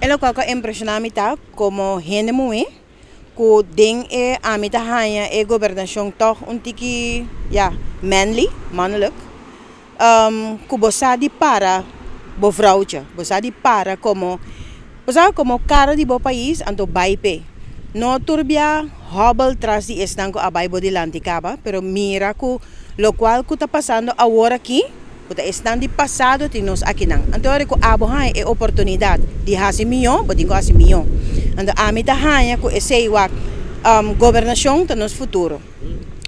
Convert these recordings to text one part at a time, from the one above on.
E loke ku a impreshoná mi ta komo hende muhé ku den e ami ta haña e gobernashon tòg un tiki, ja, manly, mannelijk, ku bo sa di para bo vrouwtje, bo sa di para komo, bo sa, komo kara di bo pais, anto bai p'e. No tur bia hobbel tras di esnan ku a bai bo dilanti kaba, pero mira ku lokual ku ta pasando awor aki, ku ta esnan di pasado tin nos akinan. Anto ora ku abo haña e oportunidat di hasi mihó, bo tin ku hasi mihó. Anto ami ta haña ku esei wak gobernashon ta nos futuro.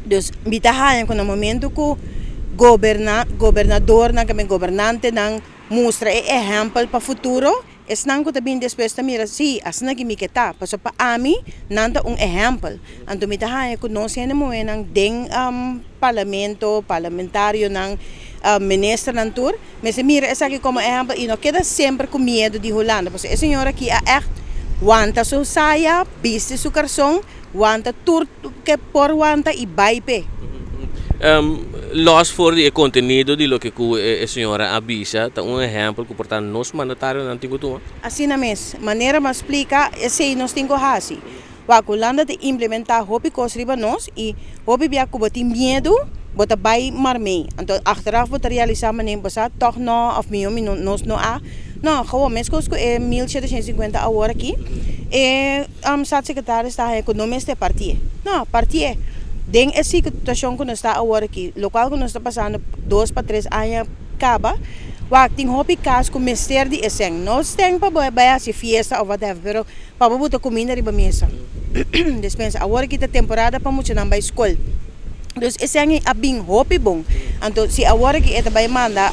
Dus mi ta haña ku na momento ku gobernadornan, ku gobernantenan mustra e ehèmpel pa futuro, esnan ku ta bin despues ta mira, si, asina ku mi ke ta. Pasobra pa ami, nan ta un ehèmpel. Anto mi ta haña ku nos hende muhénan den parlamento, parlamentarionan, ministernan tur, mester mira esaki komo ehèmpel i no keda semper ku miedu di Hulanda. Pasobra e señora aki a echt wanta su saya, bisti su karson, wanta tur ke por wanta i bai p'e. Los for di e kontenido di loke ku e señora a bisa, ta un ehèmpel ku por tantu nos mandatarionan tin ku tuma? Asina mes, manera m'a splika, esei nos tin ku hasi. Wak, Hulanda ta implementá hopi kos riba nos i hopi bia ku bo tin miedu, bo ta bai mar mee. Anto achteraf bo ta realisá manera bo sa tòg no òf mihó mi no, nos no a. No, gewoon meskos ku e 1750 awor aki, e staatssecretaris ta haña ku no mester partié. No, partié. Den e situashon ku nos ta awor aki, lokual ku nos ta pasando 2 pa 3 aña kaba, wak, tin hopi kas ku mester di e sèn. No sèn pa bo bai hasi fiesta òf whatever, pero pa bo buta kuminda riba mesa. Despensa, awor aki ta temporada pa muchanan bai skol. Dus e sèn a bin hopi bon. Anto si awor aki e ta bai manda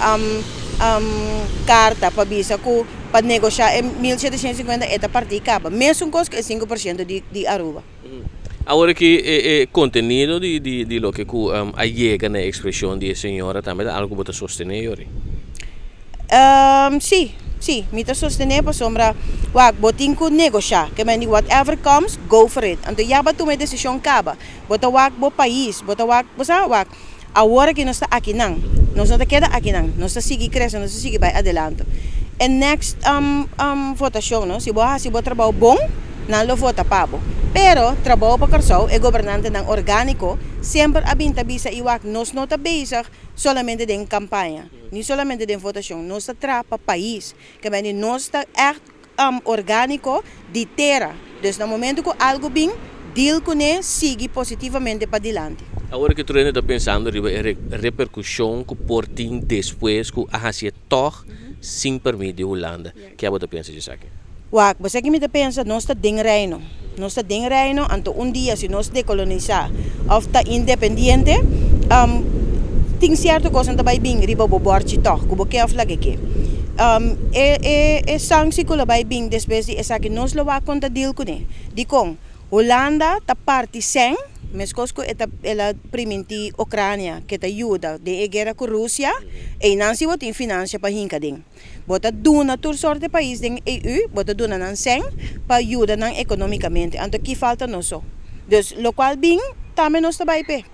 karta pa bisa ku pa negoshá e 1750, e ta partí kaba. Mesun kos ku e 5% di Aruba. Awor aki e kontenido di loke ku a yega na ekspreshon di señora tambe ta algu ku bo ta sostené, Yori? Si, mi ta sostené pasobra wak, bo tin ku negoshá. Ke men whatever comes, go for it. Anto ya bo a tuma e desishon kaba. Bo ta wak bo pais, bo ta wak, bo sa wak. Awor ku nos ta akinan, nos no ta keda akinan, nos ta sigui krese, nos ta sigui bai adelante. E next votashon, no? Si bo hasi bo trabou bon, nan lo vota pa bo. Pero Trabou pa Kòrsou, e gobernantenan orgániko, semper a bin ta bisa i wak, nos no ta bezig solamente den kampaña, ni solamente den votashon, nos ta traha pa pais. Ke men nos ta echt orgániko di tera. Dus na momento ku algu bin, deal kuné, sigui positivamente pa dilanti. Awor ku tur ta pensando riba e reperkushon ku por tin despues ku a hasi tòg sin pèrmit di Hulanda. Kiko bo ta pensa di esaki? Wak, bo ku mi ta pensa, nos ta den Reino. Nos ta den Reino, anto un dia si nos dekolonisá òf ta independiente, tin sierto kos ta bai bin riba bo bòrchi tòg, ku bo ke òf laga ke. E sanksi ku lo bai bin despues di esaki, nos lo wak kon ta deal kuné. Dikon, Hulanda ta parti sèn, meskos ku el a primintí Ucrania, ku ta yuda den e guera ku Rusia, einan si bo tin finansia pa hinka den. Bo ta duna tur sorto pais den EU, bo ta duna nan sèn pa yuda nan ekonómikamente. Anto ki falta nos so. Dus lokual bin, tambe nos ta bai p'e.